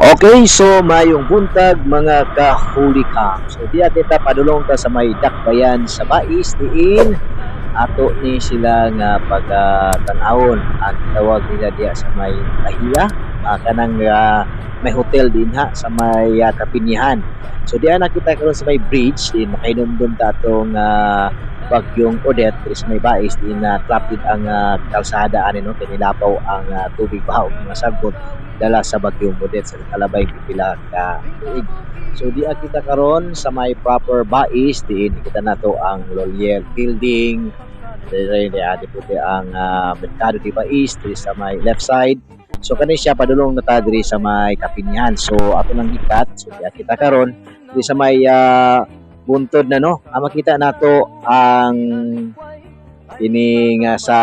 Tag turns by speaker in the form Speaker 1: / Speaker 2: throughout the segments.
Speaker 1: Okay, so mayong buntag, mga kahulikam. So diya kita padulong ta sa may dakbayan sa Bais, diin ato ni sila nga pagtan-awon ang tawag nila diya sa may Bahia, kanang may hotel din ha sa may Kapinyahan. So diya na kita karon sa may bridge din makahinumdum ta atong bagyong Odette diri sa may Bais, diin na traffic ang kalsada ani, no, kay nilapaw ang tubig baha ug mga sagkod dala sa bagyong Odette sa kalabay pipila ka tuig. So diya kita karon sa may proper Bais, diin kita nato ang Loliel Building. Dire di puti ang Merkado di Bais diri sa may left side. So kani siya, padulong na ta diri sa may Kapinyahan. So ato nang gikat. So diya kita karon diri sa may buntod na, no. Makita nato ang kini nga sa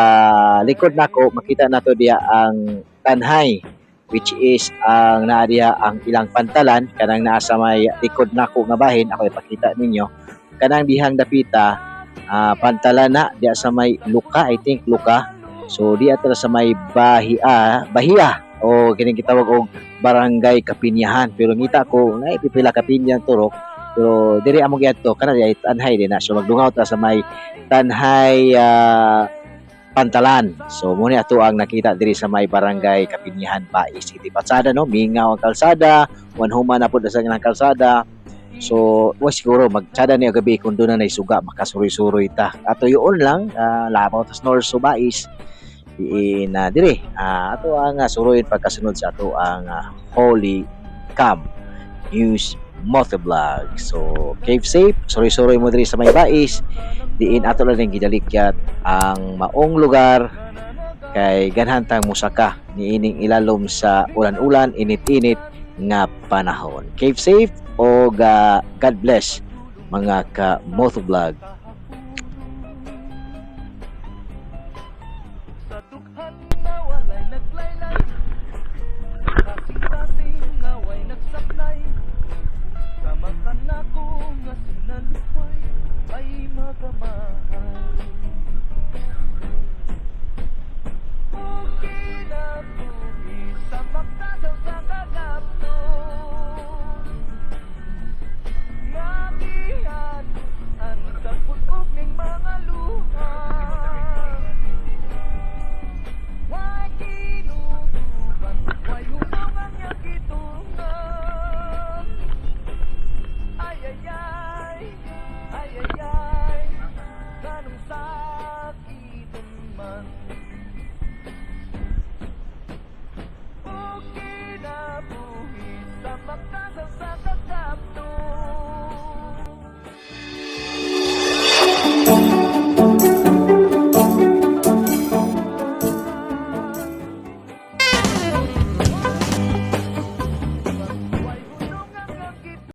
Speaker 1: likod nako, makita nato diya ang Tanhay, which is ang naa diha ang ilang pantalan, kanang naa sa may likod nako nga bahin. Ako ipakita ninyo kanang dihang dapita, pantalan na diya sa may Luka, I think Luka. So diya tara sa may Bahia, Bahia o kining gitawag og Barangay Kapinyahan, pero ngita ko na pipila ka pinya turok, pero diri among giadto kana diya Tanhay din na. So magdungaw ta sa may Tanhay pantalan. So muna ato ang nakita diri sa may Barangay Kapinyahan, Bais City. Patsada, no, mingaw ang kalsada, wanhuma na pud sa ng kalsada. So, wa siguro magtsada niya gabi kung doon na suga, makasuroy-suroy ta. Ato yun lang, labaw tas North so Bais. Diin na diri. Ato ang suroyin pagkasunod sa ato ang Holy Cam News Motovlog. So, keep safe, suroy-suroy mo diri sa may Bais. Diin ato lang ning gidalikyat ang maong lugar kay ganhan tang musaka niining ilalom sa ulan-ulan, init-init nga panahon. Keep safe o God bless, mga ka motovlog.